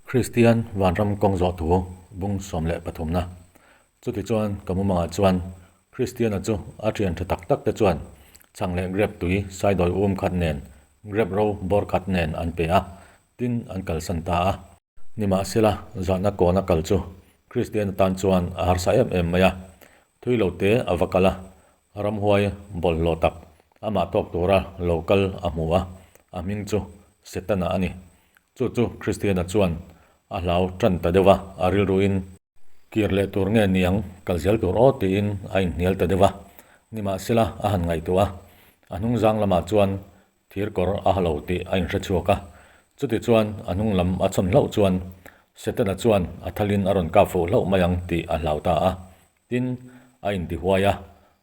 Kristian vanram kawng zawh thu bung 13 na. Chutichuan ka mumangah chuan Kristiana chu a thian tha tak tak te chuan chhang leh grep tui saidawi um khat nen grep ro bawr khat nen an pe a, tin an kalsan ta a. Nimahsela zahna kawna kal chu Kristiana tan chuan a harsa em em mai a, thui lo te a va kal a, ramhuai bawlhhlawh tak amah tawk tura lo kal a hmu a, a hming chu Setana a ni. Chu chu Kristiana chuan a hlau tan ta deuh a, a rilruin kir leh tur nge niang kal zel tur aw tiin a inhnial ta deuh a. Nimahsela a han ngaihtuah a, a hnungzang lamah chuan Thir kawr a ha lo tih a inhre chhuak a. Chuti chuan a hnung lam a chhawn hlauh chuan Setana chuan a thalin a rawn kap fuh hlauh mai ang tih a hlau ta a. Tin, a intihuai a,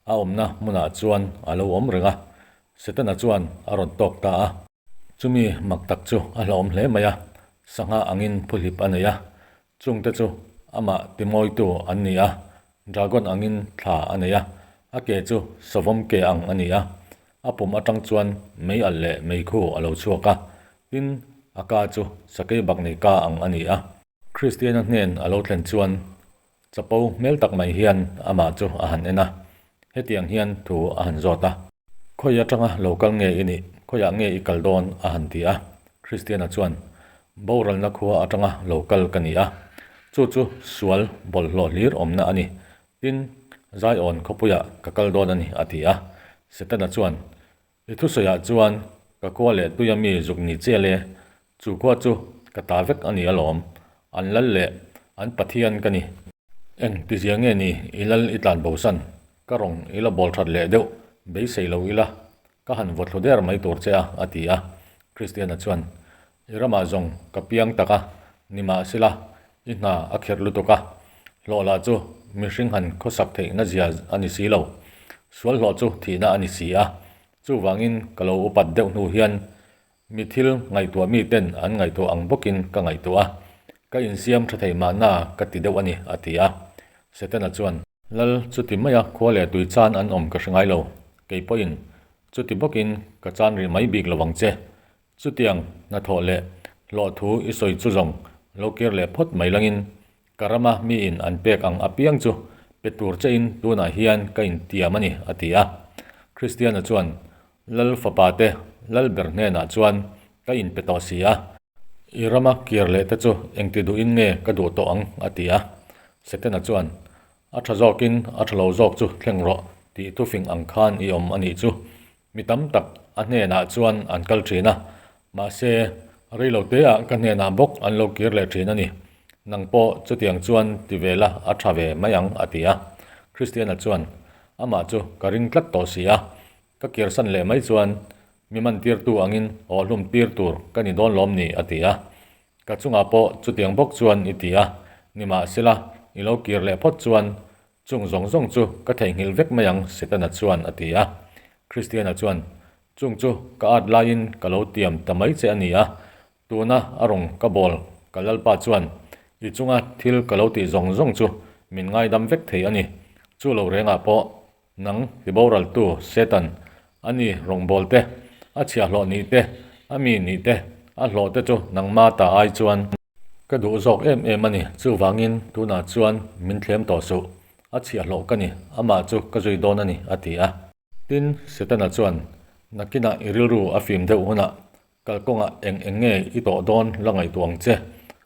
a awmna hmunah chuan a lo awm reng a. Setana chuan a rawn tawk ta a. Chumi mak tak chu a hlauhawm hle mai a, sangha angin phuhlip a nei a. Chungte chu amah timawitu an ni a, dragon angin thla a nei a, a ke chu savawm ke ang a ni a, a pum atang chuan mei alh leh meikhu a lo chhuak a, tin, a ka chu sakei baknei ka ang a ni a. Kristiana hnen a lo thlen chuan chapo hmel tak mai hian amah chu a han en a, hetiang hian thu a han zawt a. Khawi atanga lo kal nge i nih? Khawiah nge i kal dawn? a han ti a. Kristiana chuan, Boralna khua atanga lo kal ka ni a. Chu chu sual bawlhhlawh hlir awmna a ni. Tin, Zion khawpuiah ka kal dawn a ni, a ti a. Setana chuan, I thusawiah chuan ka khua leh tuia mi zuk ni chial e. Chu khua chu ka ta vek a ni alawm. An lal leh an Pathian ka ni. Eng tizia nge ni i lal i tlan bosan? Ka rawng i la bawl that leh deuh, beisei lo ila, ka han vaw thlu der mai tur che a, a ti a. Kristiana chuan, I ramah zawng ka piang tak a, nimahsela i hna a kherh lutuk a, hlawh lah chu mihring han khawsak theihna zia a ni si lo, sual hlawh chu thihna a ni si a, chuvangin ka lo upat deuh hnu hian Mi thil ngaihtuah miten an ngaihtuah ang bawkin ka ngaihtuah a, ka insiam tha thei mahna ka ti deuh a ni, a ti a. Setana chuan. Lal, chuti maia khua leh tui chan an awm ka hre ngai lo. Kei pawhin chuti bawkin ka chan rih mai bik lo ang che. Chutiang hnathawh leh hlawh thu i sawi chu zawng lo kir leh phawt mai langin ka rama miin an pek ang apiang chu pe tur chein tunah hian ka intiam a ni, a ti a. Kristiana chuan Lal fapa te lal ber hnenah chuan ka inpe tawh si a. I rama kir leh te chu engti duhin nge ka duh tawh ang? a ti a. Setana chuan, A tha zawkin a tha lo zawk chu thleng rawh tih thufing ang khan i awm a nih chu. Mi tam tak a hnenah chuan an kal thin a, mahse reilo teah ka hnenah bawk an lo kir leh thin a ni. Nang pawh chutiang chuan ti ve la a tha ve mai ang a ti a. Kristiana chuan, Amah chu ka ring tlat tawh si a, Ka kirsan leh mai chuan mi man tirtu angin awhlum tir tur ka ni dawn lawm ni a ti a. Ka chungah pawh chutiang bawk chuan i ti a, nimahsela i lo kir leh phawt chuan chung zawng zawng chu ka theihnghilh vek mai ang Setana chuan a ti a. Kristiana chuan chung chu ka at laiin ka lo tiam ta mai che a ni a, tuna a rawng ka bawl ka Lalpa chuan i chunga thil ka lo tih zawng zawng chu min ngaidam vek thei a ni. Chu lo rengah pawh Nang i boraltu Satan, a ni rawngbâwl te, a chhiahhlawh nih te, a mi nih te, a hlawh te chu nangma ta ai chuan ka duh zawk em em a ni. Chuvangin tunah chuan min thlem tawh suh, a chhiahhlawh ka ni, amah chu ka zui dawn a ni, a ti a. Tin, Setana chuan, Nakinah i rilru a fim deuh hunah Kalkawngah eng eng nge i tawh dawn la ngaihtuah ang che.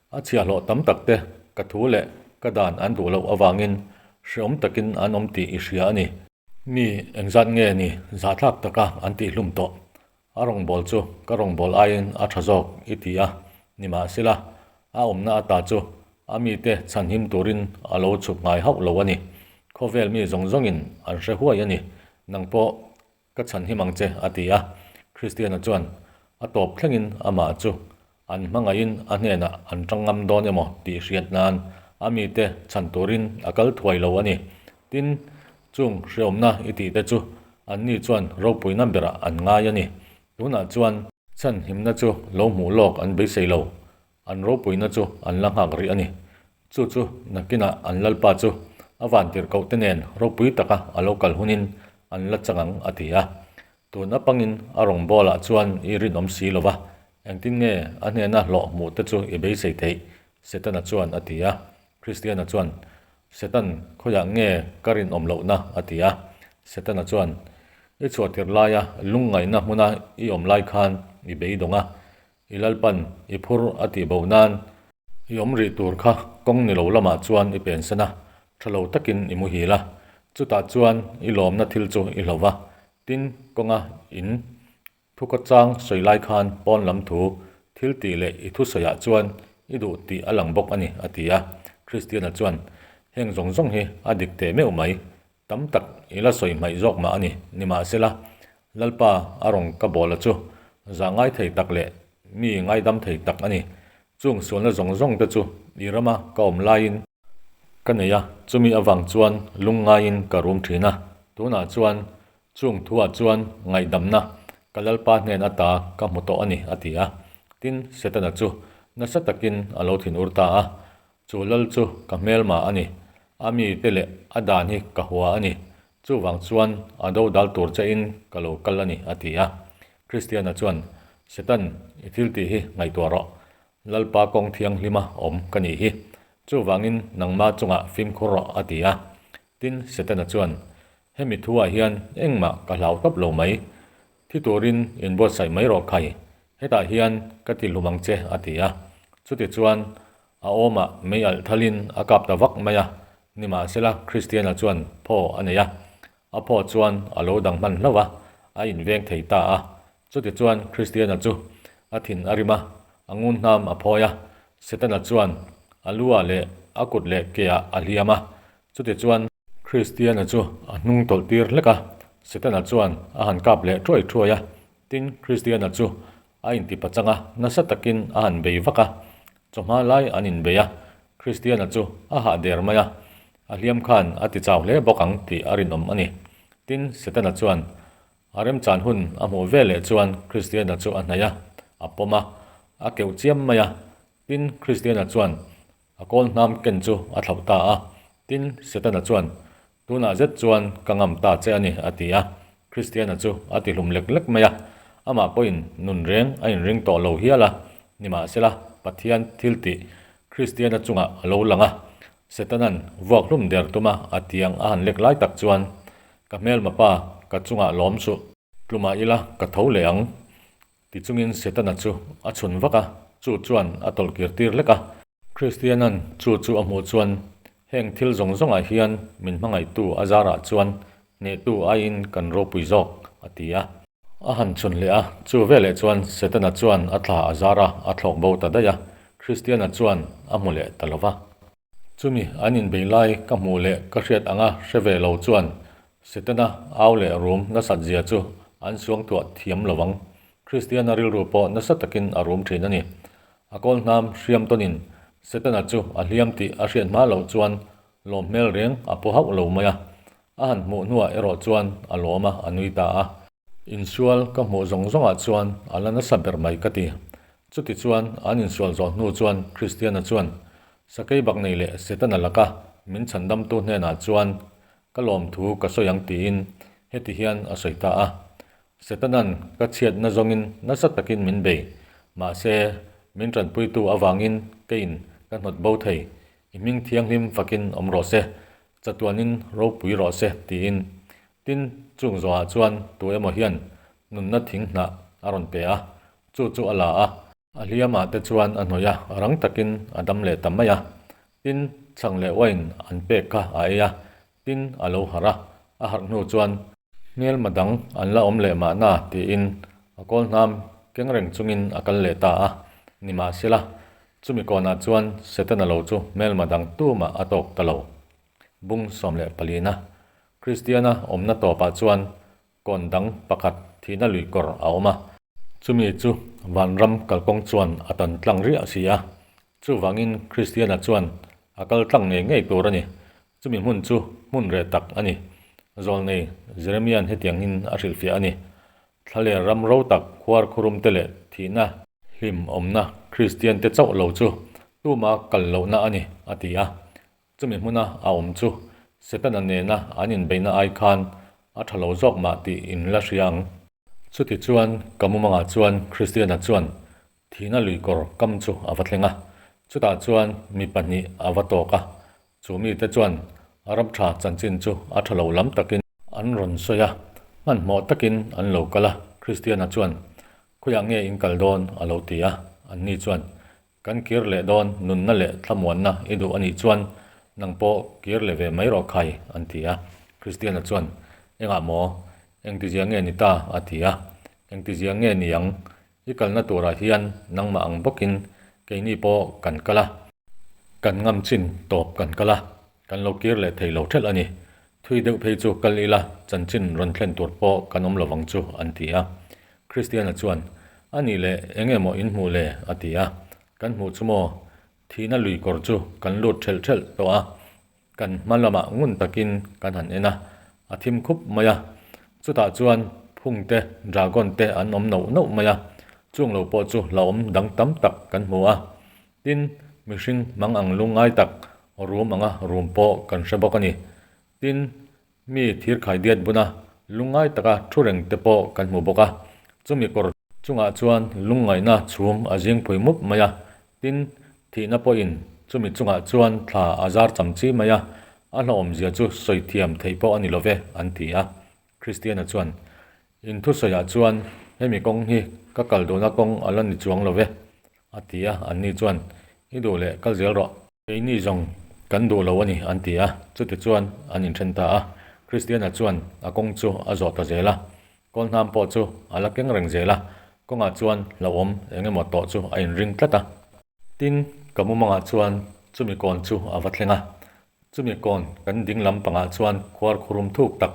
A chhiahhlawh tam tak te ka thu leh ka dan an duh loh avangin hreawm takin an awm tih i hria a ni. Mi engzat nge ni zahthlak taka an tihhlum tawh? A rawngbâwl chu ka rawngbâwl aiin a tha zawk i ti a, nimahsela a awmna ata chu a mite chhanhim turin a lo chhuk ngai hauh lo a ni. Khawvel mi zawng zawngin an hre huai a ni. Nang pawh Ka chhan him ang che, a ti a. Kristiana chuan a tawp thlengin amah chu an hmangaihin a hnenah an tang ngam dawn emaw tih hriat nan a mite chhan turin a kal thuai lo a ni. Tin, chung hreawmna i tihte chu anni chuan ropuina berah an ngai a ni. Tunah chuan chhan himna chu lo hmuh lawk an beisei lo. An ropuina chu an la nghak rih a ni. Chu chu nakinah an Lalpa chu a vantirhkohte nen ropui taka a lo kal hunin an la chang ang a ti a. Tun apangin a rawngbawlah chuan i rinawm si lo va, engtin nge a hnena hlawh hmuh te chu i beisei theih? Setana chuan a ti a. Kristiana chuan, Setan, khawiah nge ka rinawm lohna? a ti a. Setana chuan, I chhuah tirh laia lungngaihna hmuna i awm lai khan i beidawng a, i Lalpan i phur a tih bo nan i awm rih tur kha kawng ni lo lamah chuan i pensan a, tha lo takin i muhil a. Chutah chuan i lawmna thil chu i hlo va, tin, kawnga in Thuka chang sawi lai khan pawn lam thu thil tih leh i thusawiah chuan i duh tih a lang bawk a ni, a ti a. Kristiana chuan, Heng zawng zawng hi a dik teh meuh mai, tam tak i la sawi hmaih zawk mah a ni. Nimahsela, Lalpa a rawn ka bawla chu zah ngai thei tak leh mi ngaidam thei tak a ni. Chung sualna zawng zawng te chu i rama ka awm laiin ka nei a, chumi avang chuan lungngaiin ka rum thin a. Tunah chuan Chung thuah chuan ngaihdamna ka Lalpa hnen ata ka hmu tawh a ni, a ti a. Tin, Setana chu nasa takin a lo thinur ta a, Chu lal chu ka hmelma a ni, a mite leh a dan hi ka hua a ni, chuvang chuan a dodal tur chein ka lo kal a ni, a ti a. Kristiana chuan, Setan, i thil tih hi ngaihtuah rawh, Lalpa kawng thianghlima awm ka nih hi, chuvangin nangma chungah fimkhur rawh, a ti a. Tin, Setana chuan, Hemi thuah hian engmah ka hlau tawp lo mai. Thi turin inbuatsaih mai rawh khai. Hetah hian ka ti hlum ang che, a ti a. Chutichuan, a awmah mei alh thalin a kap ta vak mai a. Nimahsela, Kristiana chuan phaw a nei a. A phaw chuan a lo dang hman hlauh a, a inveng thei ta a. Chutichuan, Kristiana chu a thin a rim a, a ngun hnam a phawi a. Setana chuan a lu-ah leh a kut leh ke-ah a hliam a. Chutichuan, Kristiana chu a hnung tawlh tir hlek a, Setana chuan a han kap leh thuai thuai a. Tin, Kristiana chu a inti pachang a, nasa takin a han bei vak a. Chawhma lai an inbei a, Kristiana chu a hah der mai a, a hliam khan a ti chau hle bawk ang tih a rinawm a ni. Tin, Setana chuan a remchan hun a hmuh ve leh chuan Kristiana chu a hnaih a, a pawm a, a keuh chiam mai a. Tin, Kristiana chuan A kawl hnam ken chu a thlauh ta a. Tin, Setana chuan, Tunah zet chuan ka ngam ta che a ni, a ti a. Kristiana chu a ti hlum lek lek mai a. Amah pawhin nun reng a inring tawh lo hial a. Nimahsela, Pathian thil tih Kristiana chungah a lo lang a. Setana'n vuak hlum der tuma a tiang a han lek lai tak chuan, Ka hmelma pa, ka chungah lawm suh. Tlumah ila ka tho leh ang. Ti chungin Setana chu a chhun vak a, chu chuan a tawlh kir tir hlek a. Kristiana'n chu chu a hmuh chuan, Heng thil zawng zawngah hian min hmangaihtu a zarah chuan hnehtu aiin kan ropui zawk, a ti a. A han chhun leh a, chu veleh chuan Setana chuan a thla a zar a, a thlawk bo ta daih a, Kristiana chuan a hmu leh ta lo va. Chumi an inbei lai ka hmuh leh ka hriat anga hre ve lo chuan Setana au leh rum nasat zia chu an suangtuah thiam lo ang. Kristiana rilru pawh nasa takin a rum thin a ni. A kawl hnam hriam tawnin Setana chu a hliam tih a hriat hma loh chuan lawm hmel reng a pu hauh lo mai a. A han hmuh hnuah erawh chuan a lawm a, a nui ta a. Insual ka hmuh zawng zawngah chuan a la nasa ber mai ka ti. Chutichuan an insual zawh hnu chuan Kristiana chuan Sakei bak nei leh Setana laka min chhandamtu hnenah chuan ka lawmthu ka sawi ang tiin heti hian a sawi ta a, Setana'n ka chhiatna zawngin nasa takin min bei, mahse min tanpuitu avangin keiin ka hnawt bo thei, i hming thianghlim fakin awm rawh se, chatuanin ropui rawh se tiin Tin, chung zawhah chuan tu emaw hian nunna thing hnah a rawn pe a, chu chu a la a. A hliamah te chuan a hnawih a, rang takin a dam leh ta mai a. Tin, chhang leh uain an pek kha a ei a, tin a lo harh a, a harh hnu chuan, Hmelma dang an la awm leh mahna tiin a kawl hnam keng reng chungin a kal leh ta a. Nimahsela, chumi kawnah chuan Setana lo chu hmelma dang tumah a tawk ta lo. Bung 14. Kristiana awmna tawpah chuan kawn dang pakhat thihna lui kawr a awm a. Chumi chu vanram kalkawng chuan a tan tlang riah si a. Chuvangin Kristiana chuan a kal tlang ngei ngei tur a ni. Chumi hmun chu hmun reh tak a ni. Zawlnei Jeremia'n hetiangin a hrilhfiah a ni. Thlaler ram ro tak khuar khurum te leh thihna hlim awmna Kristiante chauh lo chu tuma kal lohna a ni, a ti a. Chumi hmuna a awm chu Setana nena an inbeihna ai khan a tha lo zawk mah tih in la hria ang. Chuti chuan ka mumangah chuan Kristiana chuan thihna lui kawr kam chu a va thleng a. Chutah chuan mi pahnih a va tawk a, chu mite chuan ram tha chanchin chu a tha lo lam takin an rawn sawi a, hmanhmawh takin an lo kal a. Kristiana chuan, Khawiah nge in kal dawn? a lo ti a. Anni chuan, Kan kir leh dawn, nunna leh thlamuanna i duh a nih chuan nang pawh kir leh ve mai rawh khai, an ti a. Kristiana chuan, Engah maw? Engtizia nge ni ta? a ti a. Engtizia nge ni ang? I kalna turah hian nangmah ang bawkin keini pawh kan kal a. Kan ngam chin tawp kan kal a, kan lo kir leh thei lo thelh a ni. Thui deuh phei chu kal ila chanchin rawn thlen tur pawh kan awm lovang chu an ti a. Kristiana chuan, A nih leh eng emaw in hmuh le? a ti a. Kan hmuh chu maw? Thihna lui kawr chu kan lut thelh thelh tawh a. Kan hma lamah ngun takin kan han en a, a thim khup mai a. Chutah chuan phung te, dragon te an awm noh noh mai a, chung lo pawh chu hlauhawm dang tam tak kan hmu a. Tin, mihring hmang ang lungngai tak rum anga rum pawh kan hre bawk a ni. Tin, mi thirkhai diat buna lungngai taka thu reng te pawh kan hmu bawk a. Chumi kawr chungah chuan lungngaihna chhum a zing phui mup mai a, tin, thihna pawhin chumi chungah chuan thla a zar cham chi mai a, a hlauhawmzia chu sawi thiam theih pawh a ni lo ve, an ti a. Kristiana chuan, In thusawiah chuan hemi kawng hi ka kal duhna kawng a la ni chuang lo ve, a ti a, anni chuan, I duh leh kal zel rawh. Keini zawng kan duh lo a ni, an ti a. Chutichuan an inthen ta a. Kristiana chuan a kawng chu a zawh ta zel a. Kawlhnam pawh chu a la keng reng zel a, kawngah chuan hlauhawm eng emaw tawh chu a inring tlat a. Tin, ka mumangah chuan chumi kawn chu a va thleng a. Chumi kawn kan ding lam pangah chuan khuar khurum thuk tak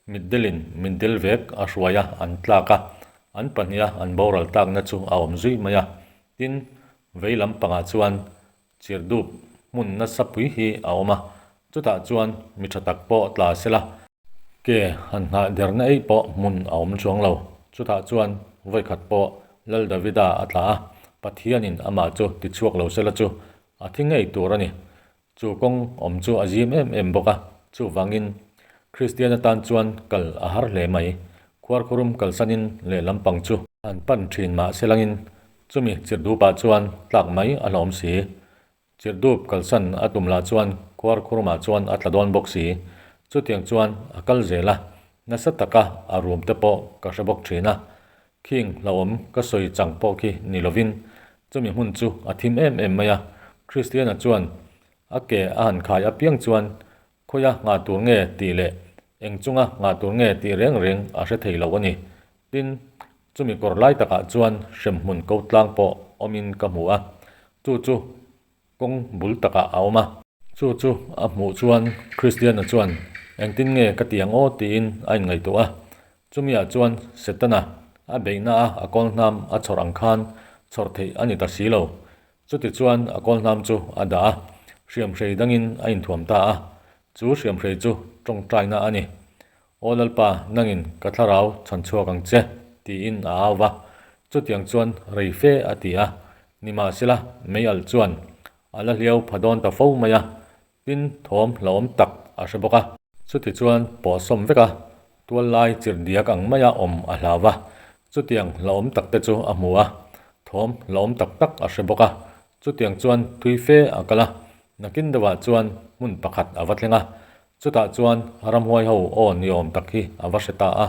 mitdelin mitdel vek a hruai a, an tlak a, an pahniha an boral takna chu a awm zui mai a. Tin, vei lam pangah chuan Chirhdup hmun nasa pui hi a awm a, chutah chuan mi tha tak pawh tla se la, ke han nghah derna ei pawh hmun a awm chuang lo. Chutah chuan vawikhat pawh Lal Davida a tla a, Pathianin amah chu tichhuak lo se la chu a thi ngei tur a ni. Chu kawng awm chu a zim em em bawk a, chuvangin Kristian atan chuan kal a har hle mai. Khuarkhurum kalsanin lehlam pang chu an pan thin mah se langin Chumi chirhdupah chuan tlak mai a hlawm si. Chirhdup kalsan a tum lah chuan khuar khurumah chuan a tla dawn bawk si. Chutiang chuan a kal zel a, nasa taka a rum te pawh ka hre bawk thin a. Khing hlauhawm ka sawi chang pawh khi ni lovin chumi hmun chu a thim em em mai a. Kristiana chuan a ke a han khai apiang chuan Khawia nghah tur nge tih leh eng chunga nghah tur nge tih reng reng a hre thei lo a ni. Tin, chumi kawr lai takah chuan hremhmun ko tlang pawh awmin ka hmu a, chu chu kawng bul takah a awm a. Chu chu a hmuh chuan Kristiana chuan engtin nge ka ti ang aw tiin a inngaihtuah a. Chumiah chuan Setana a beihna a a kawlhnam a chhawrh ang khan chhawrh theih a ni ta si lo. Chutichuan a kawlhnam chu a dah a, hriamhrei dangin a inthuam ta a, chu hriamhrei chu tawngtaina a ni. Aw Lalpa, nangin ka thlarau chhan chhuak ang che, tiin a au va. Chutiang chuan rei fe a ti a, nimahsela mei alh chuan a la hliau pha dawn ta fo mai a, Tin, thawm hlauhawm tak a hre bawk a. Chutichuan pawhsawm vek a, tual lai chirh diak ang maia awm a hlau va. Chutiang hlauhawm tak te chu a hmu a, thawm hlauhawm tak tak a hre bawk a. Chutiang chuan thui fe a kal a, nakin deuhah chuan hmun pakhat a va thleng a. Chutah chuan ramhuai ho aw ni awm tak hi a va hre ta a.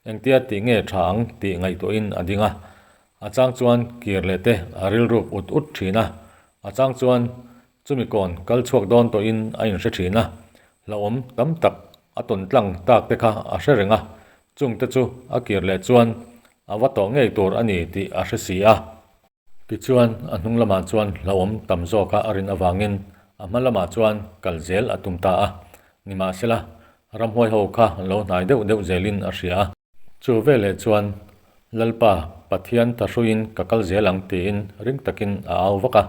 Engtia tih nge tha ang tih ngaihtuahin a ding a. A chang chuan kir leh te a rilruk ut ut thin a. A chang chuan Chumi kawn kal chhuak dawn tawhin a inhre thin a, hlauhawm tam tak a tawn tlang tak te kha a hre reng a, chungte chu a kir leh chuan a va tawh ngei tur a ni tih a hre si a. Tichuan a hnung lamah chuan hlauhawm tam zawka a rin avangin a hma lamah chuan kal zel a tum ta a, nimahsela ramhuai ho kha lo hnai deuh deuh zelin a hria a. Chu veleh chuan, Lalpa, Pathian thahruiin ka kal zel ang tiin ring takin a au vak a.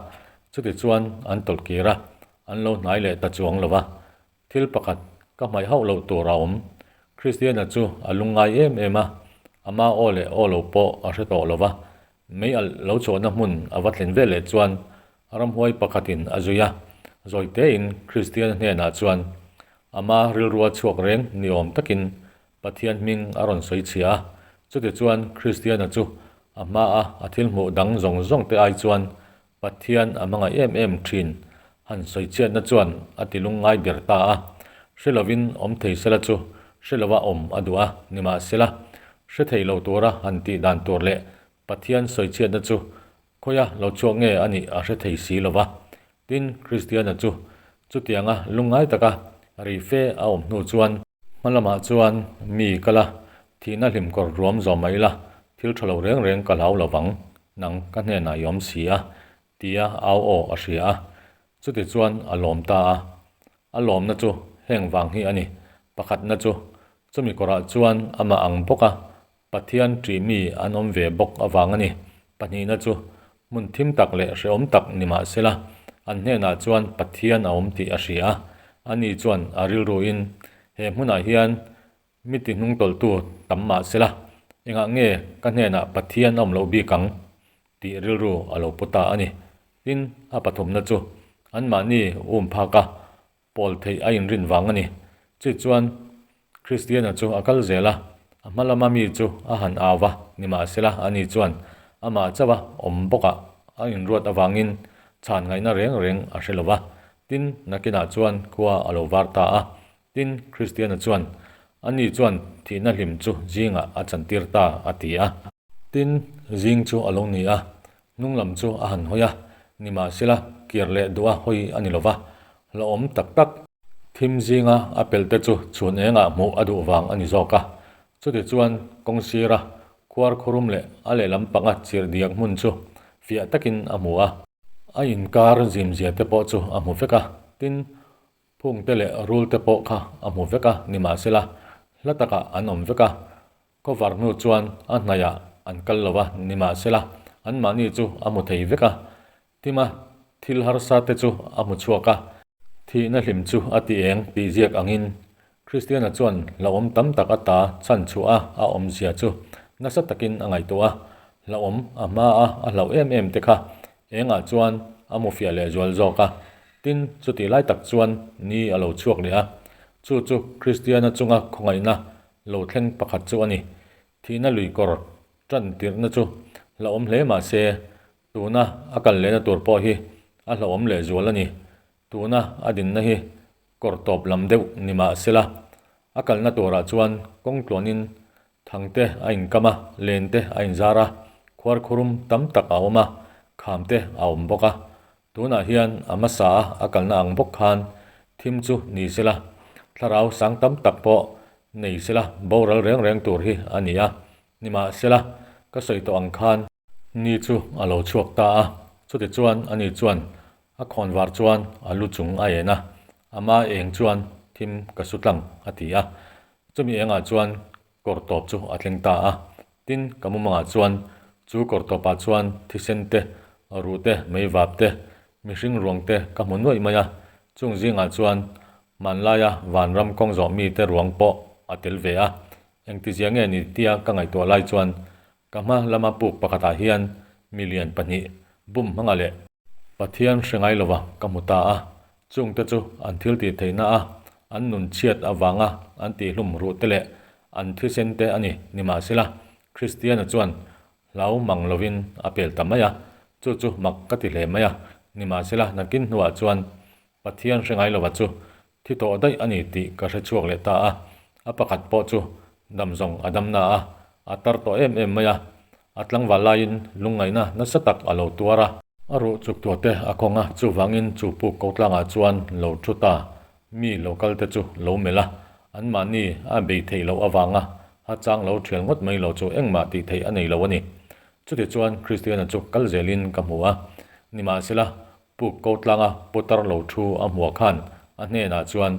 Chutichuan an tawlh kir a, an lo hnai leh ta chuang lo va. Thil pakhat ka hmaih hauh loh tur a awm. Kristiana chu a lungngai em em a, ama aw leh aw lo pawh a hre tawh lo va. Mei alh lo chhuahna hmun a va thlen veleh chuan ramhuai pakhatin a zui a, zawi tein Kristiana hnenah chuan ama rilrua chhuak reng ni awm takin Pathian hming a rawn sawi chhia a, chutichuan Kristiana chu a hmaa a thil hmuh dang zawng zawng te ai chuan Pathian a hmangaih em em thin han sawi chhiatna chuan a ti lungngai ber ta a. Hre lovin awm thei sela chu hre lova awm a duh a, nimahsela hre thei lo tura han tih dan tur leh Pathian sawi chhiatna chu khawia lo chhuak nge a nih a hre thei si lova. Tin, Kristiana chu chutianga lungngai taka rei fe a awm hnu chuan, Hma lamah chuan mi kal a, thihna hlimkawr ruam zawm mai ila, thil tha lo reng reng ka hlau lo vang, nang ka hnenah i awm si a, tia au aw a hria a. Chuti chuan a lawm ta a. A lawmna chu heng vang hi a ni. Pakhatna chu, chumi kawrah chuan amah ang bawk a, Pathian ṭih mi an awm ve bawk avang a ni. Pahnihna chu, hmun thim tak leh hrehawm tak ni mah sela, an hnenah chuan Pathian a awm tih a hria a. Ani chuan a rilruin, He hmunah hian mi ti hnungtawlhtu tam mah sela, engah nge ka hnenah Pathian a awm loh bik ang? tih rilru a lo pu ta a ni. Tin, a pathumna chu, anmahni um phak a, pawl theih a inrin vang a ni. Chu chuan Kristiana chu a kal zel a, a hma lama mi chu a han au va, nimahsela ani chuan amah chauh a awm bawkah a inruat avangin chhan ngaihna reng reng a hre lo va. Tin, nakinah chuan khua a lo var ta a. Tin, Kristiana chuan, Ani chuan thihna hlim chu zingah a chantir ta, a ti a. Tin, zing chu a lo ni a, hnung lam chu a han hawi a, nimahsela kir leh duh a hawi a ni lo va, hlauhawm tak tak. Thim zinga a pelte chu chhun engah hmuh a duh vang a ni zawk a, chutichuan kawng sira khuar khurum leh a lehlam panga chirh diak hmun chu fiah takin a hmu a. A inkar zimzia te pawh chu a hmu vek a, tin, Phungte leh rulte pawh kha a hmu vek a, nimahsela hla takah an awm vek a. Khawvar hnu chuan a hnaihah an kal lo a, nimahsela anmahni chu a hmu thei vek a. Tima thil harsa te chu a hmu chhuak a. Thihna hlim chu a ti eng tih ziak angin Kristiana chuan hlauhawm tam tak a ta chhan chhuah a a awmzia chu nasa takin a ngaihtuah a. Hlauhawm a hma a a hlauh em em te kha Engah chuan a mu fiah leh zual zawk a, tin, chutih lai tak chuan ni a lo chhuak leh a. Chu chu Kristiana chunga khawngaihna lo thleng pakhat chu a ni. Thihna lui kawr tan tirhna chu hlauhawm hle mah se, tuna a kal lehna tur pawh hi a hlauhawm leh zual a ni. Tuna a dinna hi kawr tawp lam deuh ni mah sela, a kalna turah chuan kawng tluanin Thang te a inkam a, len te a inzar a, khuarkhurum tam tak a awm a, kham te a awm bawk a. Tunah hian a hmasa a a kalna ang bawk khan thim chu ni sela, thlarau sang tam tak pawh nei sela boral reng reng tur hi a ni a. Nimahsela, ka sawi tawh ang khan, Ni chu a lo chhuak ta a, chutichuan ani chuan a khawn var chuan a lu chung a en a, ama eng chuan thim ka su tlang a ti a. Chumi engah chuan kawr tawp chu a thleng ta a, tin ka mumangah chuan chu kawr tawpah chuan thisen te, ruh te, meivap te, mihring ruang te ka hmu nuaih mai a, chung zingah chuan hmanlaia vanram kawng zawh mite ruang pawh a tel ve a, engtizia nge ni tia ka ngaihtuah lai chuan Ka hma lama puk pakhatah hian milian pahnih bum hmanga leh Pathian hre ngai lova ka hmu ta a, chungte chu an thil tih theihna a an nun chhiat avanga an tihhlum ruh te leh an thisen te a ni. Nimahsela, Kristiana chuan hlau mang lovin a pel ta mai a, chu chu mak ka ti hle mai a. Nimahsela, nakin hnuah chuan Pathian hre ngai lova chu thi tawh daih a ni tih ka hre chhuak leh ta a, a pakhat pawh chu dam zawng a dam na a, a tar tawh em em mai a, a tlangval laiin lungngaihna nasa tak a lo tuar a. A ruh chuk tuah te a khawng a, chuvangin chu puk ko tlangah chuan lo thu ta, mi lo kal te chu lo melh a, anmahni a bei theih loh avanga a chang lo thial ngawt mai lo chu engmah tih theih a nei lo a ni. Chutichuan Kristiana chu kal zelin ka hmu a, nimahsela Puk ko tlanga putar lo thu a hmuah khan a hnenah chuan,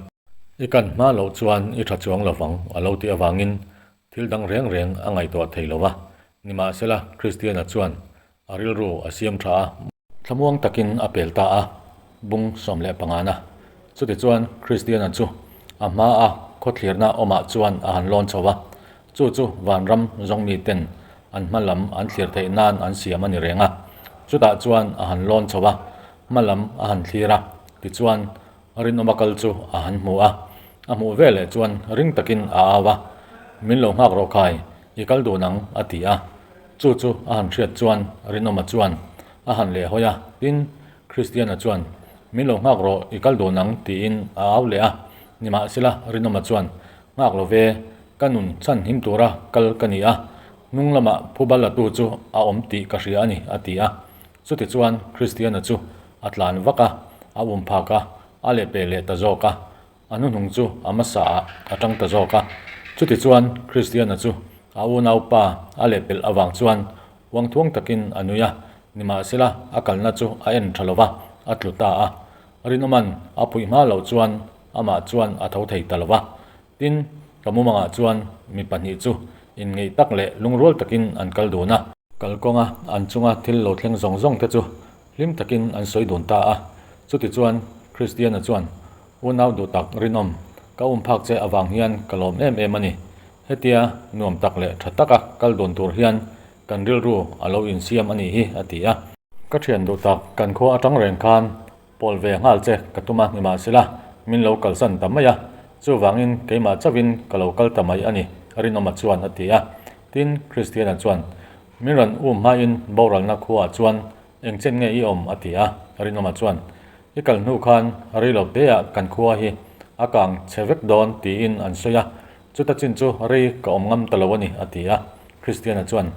I kan hma loh chuan i tha chuang lo vang a lo tih avangin thil dang reng reng a ngaihtuah thei lo va. Nimahsela, Kristiana chuan a rilru a siam tha a. Thlamuang takin a pel ta a, bung 15 na. Chutichuan, Kristiana chu a hmaa khawthlirna awmah chuan a han lawn chho va. Chu chu vanram zawng miten an hma lam an thlir theih nan an siam a ni reng a. Chutah chuan a han lawn chho a, hma lam a han thlir a, tichuan rinawma kal chu a han hmu a. A hmuh veleh chuan ring takin a au a, Min lo nghak rawh khai, i kal dun ang, a ti a. Chu chu a han hriat chuan rinawma chuan. A han leh hawi a, tin, Kristiana chuan, Min lo nghak rawh, i kal dun ang, tiin a au leh a. Nimahsela, Rinawma chuan, Nghak lo ve, ka nun chhan him tura kal ka ni a, hnung lamah phubal latu chu a awm tih ka hria a ni, a ti a. Chutichuan, Kristiana chu a tlan vak a, a um phak a, a lehpeh leh ta zawk a. A hnuhnung chu a hmasa ah a tang ta zawk a. Chutichuan Kristiana chu a unaupa a lehpelh avang chuan uangthuang takin a nui a, nimahsela a kalna chu a en tha lova, a tlu ta a. Rinawman a puih hma loh chuan amah chuan a tho thei ta lova. Tin, ka mumangah chuan mi pahnih chu inngeih tak leh lungrual takin an kal dun a. Kalkawnga an chunga thil lo thleng zawng zawng te chu hlim takin an sawi dun ta a. Chutichuan Kristiana chuan Unau duh tak rinawm, ka um phak che avang hian ka lawm em em a ni. Hetia nuam tak leh tha taka kal dun tur hian kan rilru a lo insiam a nih hi, a ti a. Ka thian duh tak kan khua atang reng khan pawl ve nghal che ka tum a, nimahsela min lo kalsan ta mai a, chuvangin keimah chauhin ka lo kal ta mai a ni, Rinawma chuan a ti a. Tin, Kristiana chuan, Min rawn um hmain boralna khuaah chuan Eng chen nge i awm? a ti a. Rinawma chuan, I kal hnu khan rei lo teah kan khua hi a kang chhe vek dawn tiin an sawi a, chuta chin chu rei ka awm ngam ta lo a ni, a ti a. Kristiana chuan,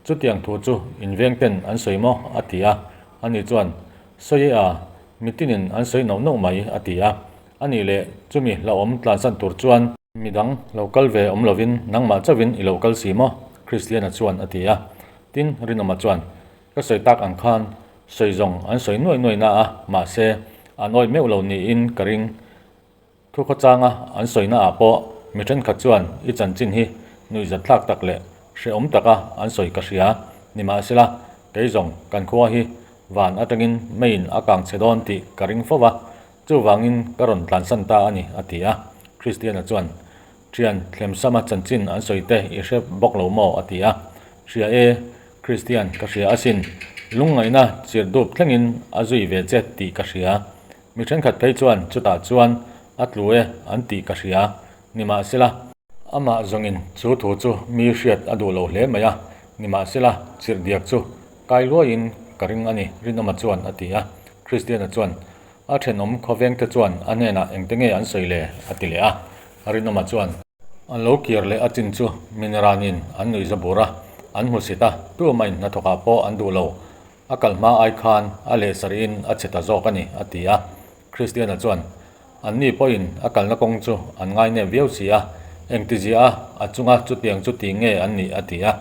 Chutiang thu chu inveng ten an sawi maw? a ti a. Ani chuan, Sawi e a, mitinin an sawi nauh nauh mai, a ti a. Anih leh chumi hlauhawm tlansan tur chuan midang lo kal ve awm lovin nangmah chauhin i lo kal si maw? Kristiana chuan a ti a. Tin, Rinawma chuan, Ka sawi tak ang khan sawi zawng an sawi nuai nuai na a, mahse an awih meuh lo niin ka ring. Thu khawchanga an sawi naah pawh mi thenkhat chuan i chanchin hi nuihzat thlak tak leh hrehawm taka an sawi ka hria. Nimahsela, kei zawng kan khua hi van atangin meiin a kang chhe dawn tih ka ring fo va, chuvangin ka rawn tlansan ta a ni, a ti a. Kristiana chuan, Thian, thlemsama chanchin an sawi te i hre bawk lo maw? a ti a. Hria e, Kristian, ka hria asin. Lungngaihna chirh dup thlengin a zui ve che tih ka hria. Mi thenkhat phei chuan chutah chuan a tlu e an tih ka hria. Nimahsela. Amah zawngin chu thu chu mi hriat a duh lo hle mai a. Nimahsela, chirh diak chu kai luaiin ka ring a ni, Rinawma chuan a ti a. Kristiana chuan, A thenawm khawvengte chuan a hnenah engte nge an sawi le? a ti leh a. Rinawma chuan. An lo kir leh a chin chu Minranin an nuih za bur a, an hmusit a, tumah inhnathawkah pawh an duh lo. A kal hma ai khan a leh sarhin a che ta zawk a ni, a ti a. Kristiana chuan, Anni pawhin a kalna kawng chu an ngainep viau si a, engtizia a a chunga chutiang chu ti nge an nih? a ti a.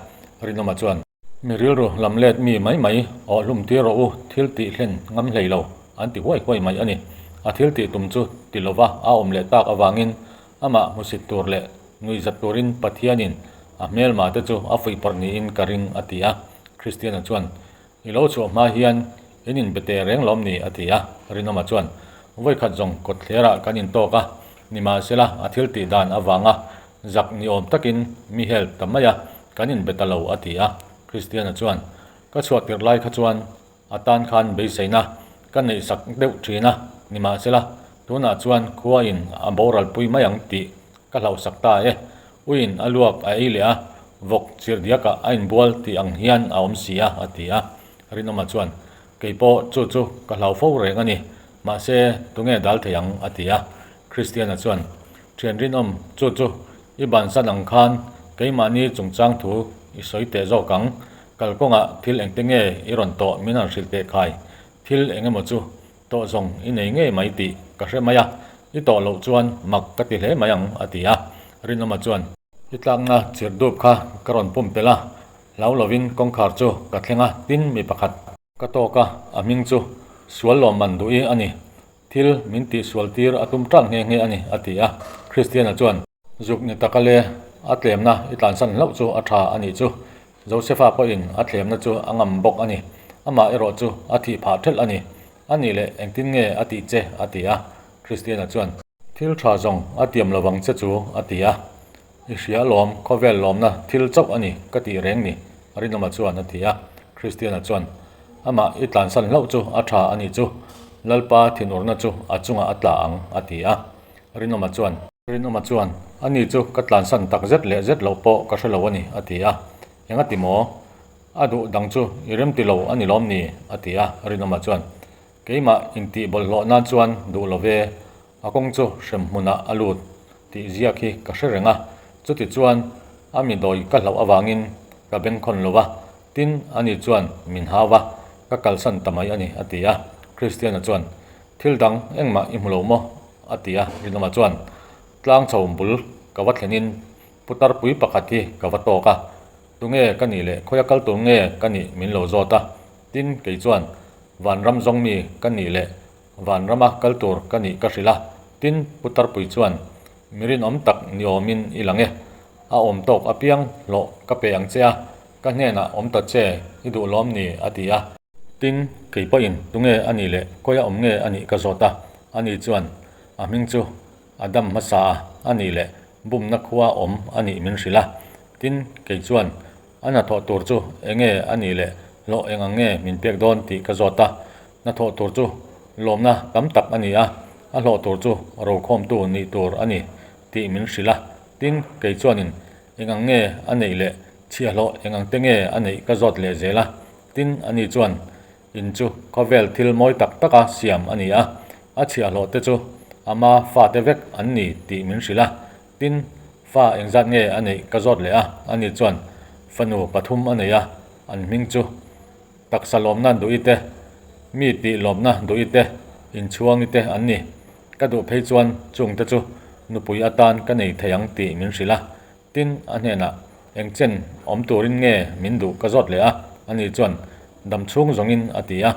Rinawma chuan. Mi rilru lam let mi mai mai awh hlum tir rawh u, thil tih hlen ngam hlei lo, an ti huai huai mai a ni. A thil tih tum chu ti lova a awm leh tak avangin amah hmusit tur leh nuihzat turin Pathianin a hmelma te chu a fuihpawrh niin ka ring, a ti a. Kristiana chuan, I lo chhuah hma hian in inbe teh reng lawm ni? a ti a. Rinawma chuan, Vawikhat zawng kawtthlerah kan intawk a, nimahsela a thil tih dan avanga Zak ni awm takin mi help ta mai a, kan inbe ta lo a ti a. Christiana chuan, Ka chhuah tirh lai kha chuan a tan khan beiseina ka neih sak deuh thin a, nimahsela tunah chuan khuain a boral pui mai ang tih ka hlauhsak ta e. Uiin a luak a ei leh a, vawk chirhdiakah a inbual tih ang hian a awm si a, a ti a. Rinawma chuan, Kei pawh chu chu ka hlau fo reng a ni, mahse tunge dal thei ang? a ti a. Christiana chuan, Thian rinawm, chu chu i bansan ang khan keimahni chungchang thu i sawi teh zawk ang. Kalkawngah thil engte nge i rawn tawh min han hrilh teh khai. Thil eng emaw chu tawh zawng i nei ngei mai tih ka hre mai a, i tawh loh chuan mak ka ti hle mai ang, a ti a. Rinawma chuan. I tlakna chirh dup kha ka rawn pumpelh a, hlau lovin kawngkhar chu ka thleng a, tin mi pakhat. Ka tawk a, a hming chu sual lawmman duh i a ni. Thil min tih sual tir a tum tan nghe nghe a ni, a ti a. Kristiana chuan. Zuk ni taka le, a tlemna i tlansan hlauh chu a tha a nih chu. Josefa pawhin a tlemna chu a ngam bawk a ni. Amah erawh chu a thih phah thelh a ni. A nih leh engtin nge a tih che? a ti a. Kristiana chuan. Thil tha zawng a tiam lovang che chu, a ti a. I hria lawm, khawvel lawmna thil chauh a ni ka tih reng ni, Rinawma chuan a ti a. Kristiana chuan, Amah i tlansan hlauh chu a tha a nih chu, Lalpa thinurna chu a chungah a tla ang, a ti a. Rinawma chuan. Rinawma chuan, Ani chu ka tlansan tak zet leh zet loh pawh ka hre lo a ni, a ti a. Engati maw? A duh dang chu i remti lo a ni lawm ni? a ti a, Rinawma chuan, Keimah intih bawlhhlawh nan chuan duh lo ve, a kawng chu hrem hmunah a lut tih ziak hi ka hre reng a, chuti chuan a mi dawi ka hlauh avangin ka bengkhawn lo va, tin ani chuan min hau va, ka kalsan ta mai a ni, a ti a. Kristiana chuan, Thil dang engmah i hmu lo maw? a ti a, Rinawma chuan, Tlang chho bul ka va thlenin putar pui pakhat hi ka va tawk a, Tunge ka nih leh khawia kal tur nge ka nih min lo zawt a, tin kei chuan Vanram zawng mi ka nih leh Vanrama kal tur ka nih ka hrilh a, tin Putarpui chuan mi rinawm tak ni awmin i lang e, a awm tawk apiang hlawh ka pe ang che a, ka hnenah awm ta che i duh lawm ni a ti a. Tin kei pawhin tunge a nih leh khawia awm nge a nih ka zawt a, ani chuan a hming chu A dam hmasa a, a nih leh bumna khua awm a nih min hrilh a. Tin, kei chuan a hnathawh tur chu enge a nih leh hlawh eng ang nge min pek dawn tih ka zawt a. Hnathawh tur chu lawmna tam tak a ni a, a hlawh tur chu rokhawmtu nih tur a ni tih min hrilh a. Tin, kei chuanin eng ang nge a neih leh chhiahhlawh eng ang te nge a neih ka zawt leh zel a. Tin, ani chuan In chu khawvel thil mawi tak taka siam a ni a, a chhiahhlawh te chu ama fate vek an ni tih min hrilh a. Tin, fa engzat nge a neih ka zawt leh a, ani chuan fanu pathum a nei a, an hming chu taksa lawmna duhi te, mi tih lawmna duhi te, inchhuangi te an ni. Ka duh phei chuan chungte chu nupui atan ka nei thei ang tih min hrilh a. Tin, a hnenah, Eng chen awm turin nge min duh ka zawt leh a? Ani chuan, Dam chhung zawngin, a ti a.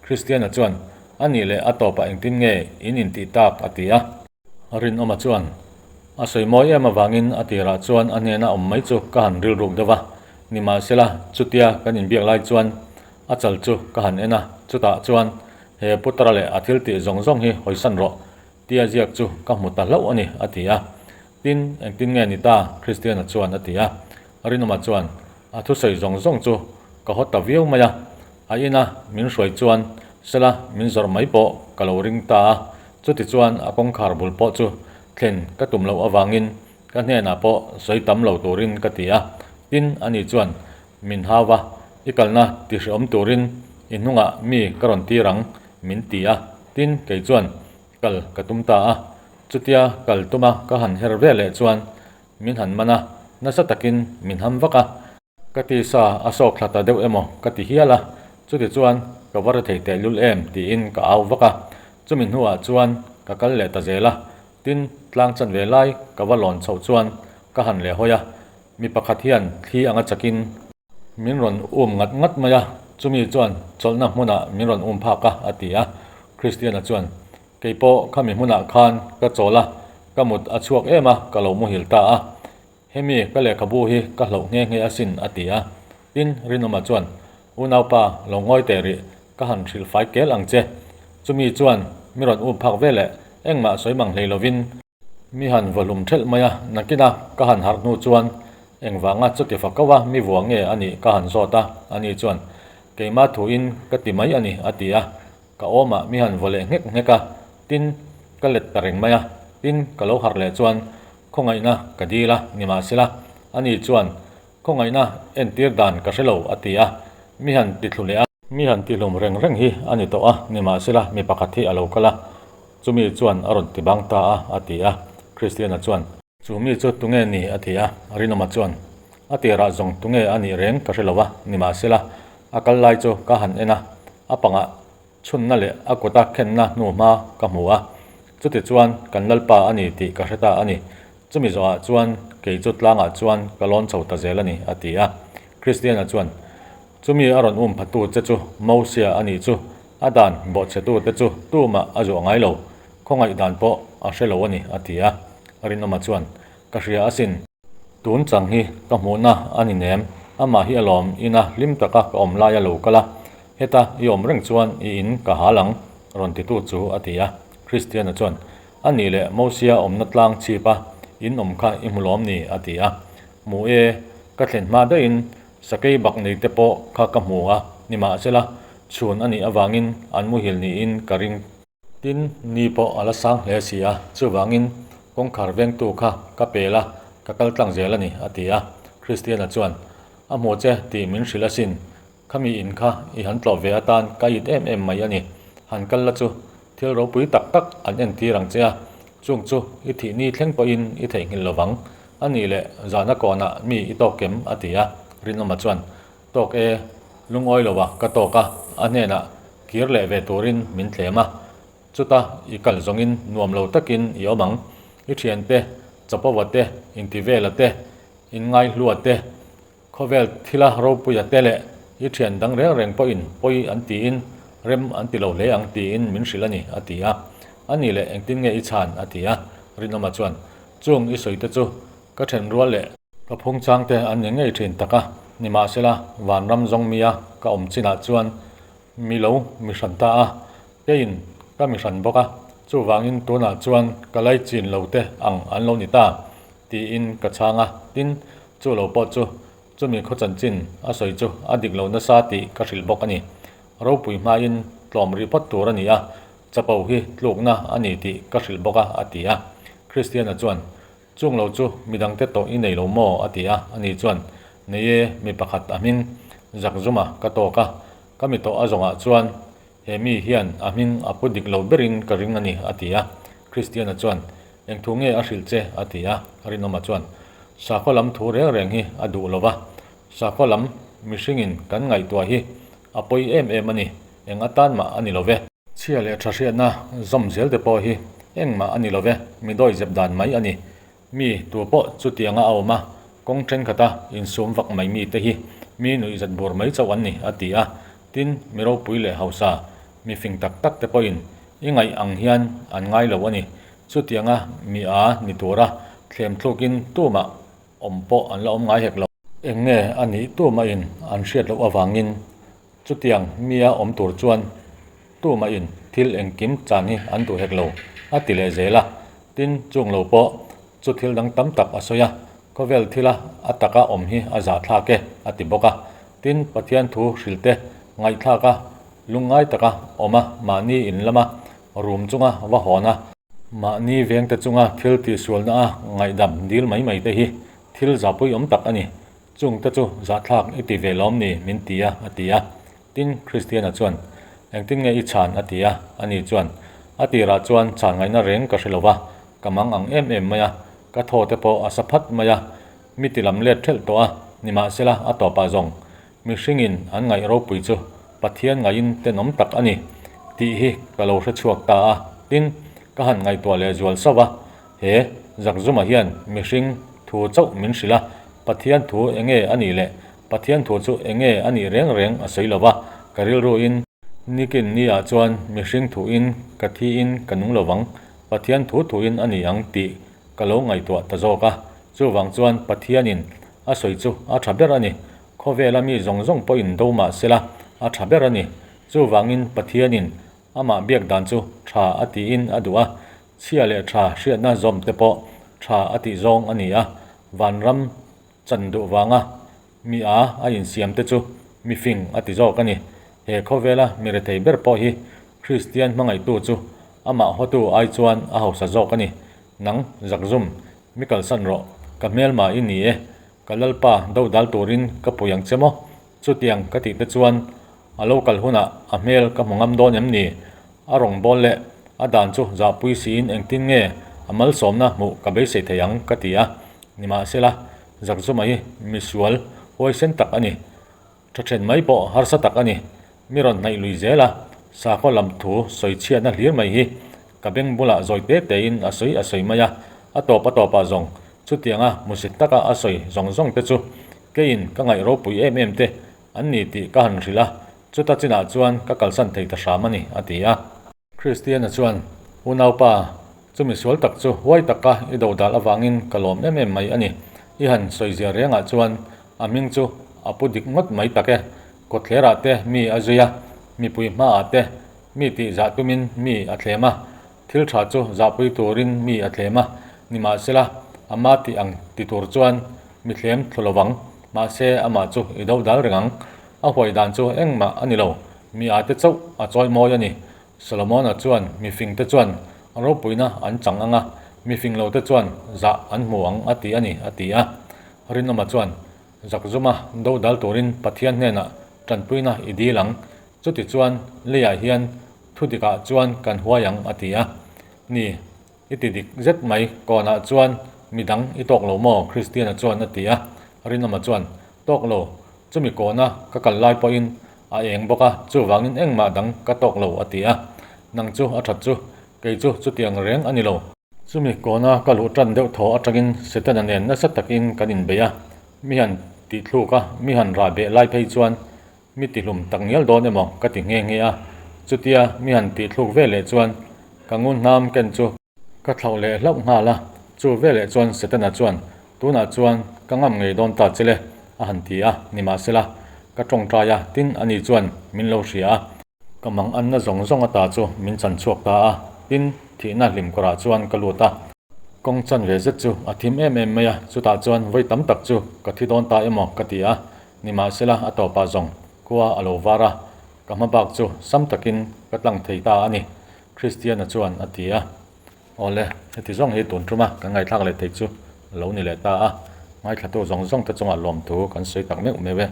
Kristiana chuan, A nih leh a tawpah engtin nge in intih tak? a ti a. Rinawma chuan, A sawi mawi em avangin a tirah chuan a hnena awm mai chu ka han rilruk deuh va. Nimahsela, chutia kan inbiak lai chuan a chal chu ka han en a, chutah chuan, He Putara leh a thiltih zawng zawng hi hawisan rawh, Tia ziak chu ka hmu ta hlauh a ni, a ti a. Tin, engtin nge ni ta? Kristiana chuan a ti a. Rinawma chuan, A thusawi zawng zawng chu ka haw ta viau mai a. A ina min hruai chuan sela min zawrh mai pawh ka lo ring ta a. Chutichuan a kawngkhar bul pawh chu thlen ka tum loh avangin ka hnenah pawh sawi tam lo turin ka ti a. Tin, ani chuan min hau va, I kalna ti hrehawm turin i hnungah mi ka rawn tir ang, min ti a. Tin, kei chuan kal ka tum ta a. Chutia kal tuma ka han her ve leh chuan min han man a, nasa takin min ham vak a. Ka tisa a sawk thla ta deuh emaw ka ti hial a, chutichuan ka va ri thei tehlul em tiin ka au vak a. Chumi hnuah chuan ka kal leh ta zel a, tin tlang chan ve lai ka va lawn chhoh chuan ka han leh hawi a, mi pakhat hian thli anga chakin, Min rawn um ngat ngat mai a, chumi chuan chawlhna hmunah min rawn um phak a, a ti a. Christiana chuan, Kei pawh khami hmunah khan ka chawl a, ka mut a chhuak em a, ka lo muhil ta a. Hemi ka lehkhabu hi ka hloh nghe nghe asin, a ti a. Tin, Rinawma chuan, Unaupa, lo ngawi teh rih, ka han hrilh fai kel ang che. Chumi chuan mi rawn um phak ve leh, engmah sawi mang hlei lovin, Mi han va hlum thelh mai a, nakina ka han harh hnu chuan engvanga chuti fa ko a mi vua nge a nih ka han zawt a, ani chuan keima thuin ka ti mai a ni a ti a, ka awmah mi han vaw leh nghek nghek a, tin ka let ta reng mai a, tin ka lo harh leh chuan khawngaihna ka dil a, nimahsela ani chuan khawngaihna entir dan ka hre lo a ti a, mi han ti thlu leh a. Mi han tihlum reng reng hi a ni tawh a, nimahsela mi pakhat hi a lo kal a, chumi chuan a rawn ti bang ta a, a ti a. Kristiana chuan. Chu mi chu tunge ni? a ti a. Rinawma chuan, A tirah zawng tunge a nih reng ka hre lo a, nimahsela a kal lai chu ka han en a, a pangah chhunna leh a kuta khenna hnuhma ka hmu a, chutichuan kan Lalpa a ni tih ka hre ta a ni. Chumi zawhah chuan kei chu tlangah chuan ka lawn chho ta zel a ni, a ti a. Kristiana chuan, Chumi a rawn um phatu che chu Mosia a nih chu, a dan bawhchhetu te chu tumah a zuah ngai lo, khawngaih dan pawh a hre lo a ni, a ti a. Rinawma chuan, Ka hria asin. Tun chang hi ka hmuhna a ni nem, amah hi alawm ina hlim taka ka awm lai a lo kal a, heta i awm reng chuan i in ka hal ang, rawn titu chu a ti a. Kristiana chuan, A nih leh Mosia awmna tlang chhip a, in awm kha i hmu lawm ni? a ti a. Hmu e, ka thlen hma daihin Sakei bak nei te pawh kha ka hmu a, nimahsela chhun a nih avangin an muhil niin ka ring. Tin, ni pawh a la sang hle si a, chuvangin kawngkhar vengtu kha ka pel a, ka kal tlang zel a ni, a ti a. Kristiana chuan, A hmu che tih min hrilh asin. Khami in kha i han tlawh ve atan ka it em em mai a ni. Han kal la chu thil ropui tak tak an entir ang che a, chung chu i thih ni thleng pawhin i theihnghilh lo vang. A nih leh zahna kawnah mi i tawk em? a ti a. Rinawma chuan, Tawk e, lungawi lo a ka tawk a, a hnenah kir leh ve turin min thlem a. Chuta i kal zawngin nuam lo takin i awm ang. I thiante, Chapova te, Intivela te, Inngaihhlua te, Khawvel thila ropuia te leh i thian dang reng reng pawhin pawi an tiin rem an ti lo hle ang tiin min hrilh a ni, a ti a. A nih leh engtin nge i chhan? a ti a. Rinawma chuan, Chung i sawi te chu ka then rual leh ka phung chang te an ni ngei thin tak a, nimahsela vanram zawng mia ka awm chinah chuan mi lo mi hran ta a, keiin ka mi hran bawk a, chuvangin tunah chuan ka laichin lo te ang an lo ni ta. Tiin ka chhang a, tin, chu lo pawh chu chumi khaw chanchin a sawi chu a dik lo nasa tih ka hrilh bawk a ni. Ropui hmain tlawm rih phawt tur a ni a, chapo hi tlukna a ni tih ka hrilh bawk a, a ti a. Kristiana chuan, Chung lo chu midangte tawh i nei lo maw? a ti a, ani chuan, Nei e, mi pakhat a hming Zakzuma ka tawk a, ka mi tawh a zawngah chuan He mi hian a hming a pu dik lo berin ka ring a ni, a ti a. Kristiana chuan, Eng thu nge a hrilh che? a ti a. Rinawma chuan, Sakhaw lam thu reng reng hi a duh lo va, sakhaw lam mihringin kan ngaihtuah hi a pawi em em a ni, eng atan mah a ni lo ve. Chhia leh tha hriatna zawm zel te pawh hi engmah a ni lo ve, mi dawi zep dan mai a ni. Mi tu pawh chutianga a awm a, kawng thenkhat a insum vak mai mite hi mi nuihzat bur mai chauh an ni, a ti a. Tin, mi ropui leh hausa, mi fing tak tak te pawhin i ngaih ang hian an ngai lo a ni. Chutianga mi a ni tura thlem thlukin tumah awm pawh an la awm ngai hek lo. Eng nge a nih tumahin an hriat loh avangin Chutiang mia awm tur chuan tumahin thil engkim chan hi an duh hek lo, a ti leh zel a. Tin, chung lo pawh chu thil dang tam tak a sawi a, khawvel thila a taka awm hi a zahthlak e, a ti bawk a. Tin, Pathian thu hrilte ngaihthlak a, lungngai taka awm a, mahni in lama rum chunga va hawn a, mahni vengte chunga thil tihsualna a ngaihdam dil mai mai te hi thil zahpui awm tak a ni. Chung te chu zahthlak i ti ve lawm ni min ti a, a ti a. Tin, Kristiana chuan, Engtin nge i chhan? a ti a. Ani chuan, A tirah chuan chhan ngaihna reng ka hre lo va, ka mang ang em em mai a, ka thaw te pawh a sa phat mai a, mi ti lam let thelh tawh a, nimahsela a tawpah zawng mihringin an ngaih ropui chu Pathian ngaihin tenawm tak a ni tih hi ka lo hre chhuak ta a. Tin, ka han ngaihtuah leh zual sauh a, He Zakzuma hian mihring thu chauh min hrilh a, Pathian thu enge a nih leh Pathian thu chu enge a nih reng reng a sawi lo va, ka rilruin nikin ni ah chuan mihring thuin ka thiin ka nung lo vang, Pathian thu thuin a ni ang tih ka lo ngaihtuah ta zawk a. Chuvang chuan Pathianin a sawi chu a tha ber a ni, khawvela mi zawng zawng pawhin do mah sela a tha ber a ni. Chuvangin Pathianin amah biak dan chu tha a tiin a duh a, Chhia leh tha hriatna zawm te pawh tha a tih zawng a ni a, vanram chan duh vanga mi a a insiam te chu mi fing a ti zawk a ni. He khawvela mi rethei ber pawh hi Kristian hmangaihtu chu amah hawtu ai chuan a hausa zawk a ni. Nang zakzum, mi kalsan rawh, ka hmelma i ni e, ka Lalpa dodal turin ka pui ang che maw? Chutiang ka tih te chuan a lo kal hunah a hmel ka hmu ngam dawn em ni? A rawn bawl leh a dan chu zahpui siin engtin nge a malsawmna hmuh ka beisei thei ang ka ti a. Nimahsela, Zakzuma hi misual huaisen tak a ni. Tha then mai pawh harsa tak a ni. Mi rawn hnaih lui zel a, sakhaw lam thu sawi chhiatna hlir mai hi ka beng bulah zawi te tein a sawi a sawi mai a, a tawp a tawpah zawng chutianga hmusit taka a sawi zawng zawng te chu keiin ka ngaih ropui em em te an ni tih ka han hrilh a, chuta chinah chuan ka kalsan thei ta hram a ni, a ti a. Kristiana chuan, Unaupa, chumi sual tak chu huai taka i dodal avangin ka lawm em em mai a ni. I han sawi zia rengah chuan a hming chu a pu dik ngawt mai tak e. Kawtthlerah te mi a zui a, mipui hmaah te mi tih zah tumin mi a thlem a, thil tha chu zahpui turin mi a thlem a, nimahsela ama tih ang ti tur chuan mi thlem thlu lo vang, mahse amah chu i dodal reng ang. A huai dan chu engmah a ni lo, mi a te chauh a chawi mawi a ni. Solomona chuan mi fing te chuan ropuina an chang ang a, mi fing lo te chuan zah an hmu ang a ti a ni, a ti a. Rinawma chuan Zakzuma dodal turin Pathian hnenah. Tanpuina i dil ang. Chutichuan, leiah hian thu dikah chuan kan huai ang, a ti a. Ni, i ti dik zet mai, kawnah chuan mi dang i tawk lo maw? Kristiana chuan a ti a. Rinawma chuan, Tawk lo, chumi kawna ka kal lai pawhin a eng bawk a, chuvangin engmah dang ka tawk lo, a ti a. Nang chu a that chu, kei chu chutiang reng a ni lo. Chumi kawna ka luh tan deuh thaw atangin Setana nen nasa takin kan inbei a, mi han tihthluk a, mi han rah beh lai phei chuan mi tihlum tak ngial dawn emaw ka ti nghe nghe a. Chutia mi han tihthluk ve leh chuan ka ngun hnam ken chu ka thlauh leh hlauh nghal a, chu veleh chuan Setana chuan tunah chuan ka ngam ngei dawn ta che le a han ti a, nimahsela ka tawngtai a, tin ani chuan min lo hria a. Ka mang anna zawng zawng ata chu min chan chhuak ta a, tin, thihna hlim kawrah chuan ka lut a. Kawng chan ve zet chu a thim em em mai a, chutah chuan vawi tam tak chu ka thi dawn ta emaw ka ti a, nimahsela a tawpah zawng khua a lo var a, ka hma bak chu sam takin ka tlang thei ta a ni, Christiana chuan a ti a. Awle, heti zawng hi tun tuma kan ngaihthlak leh theih chu a lo ni leh ta a, ngaithlatu zawng zawng te chungah lawmthu kan sawi tak meuh meuh e.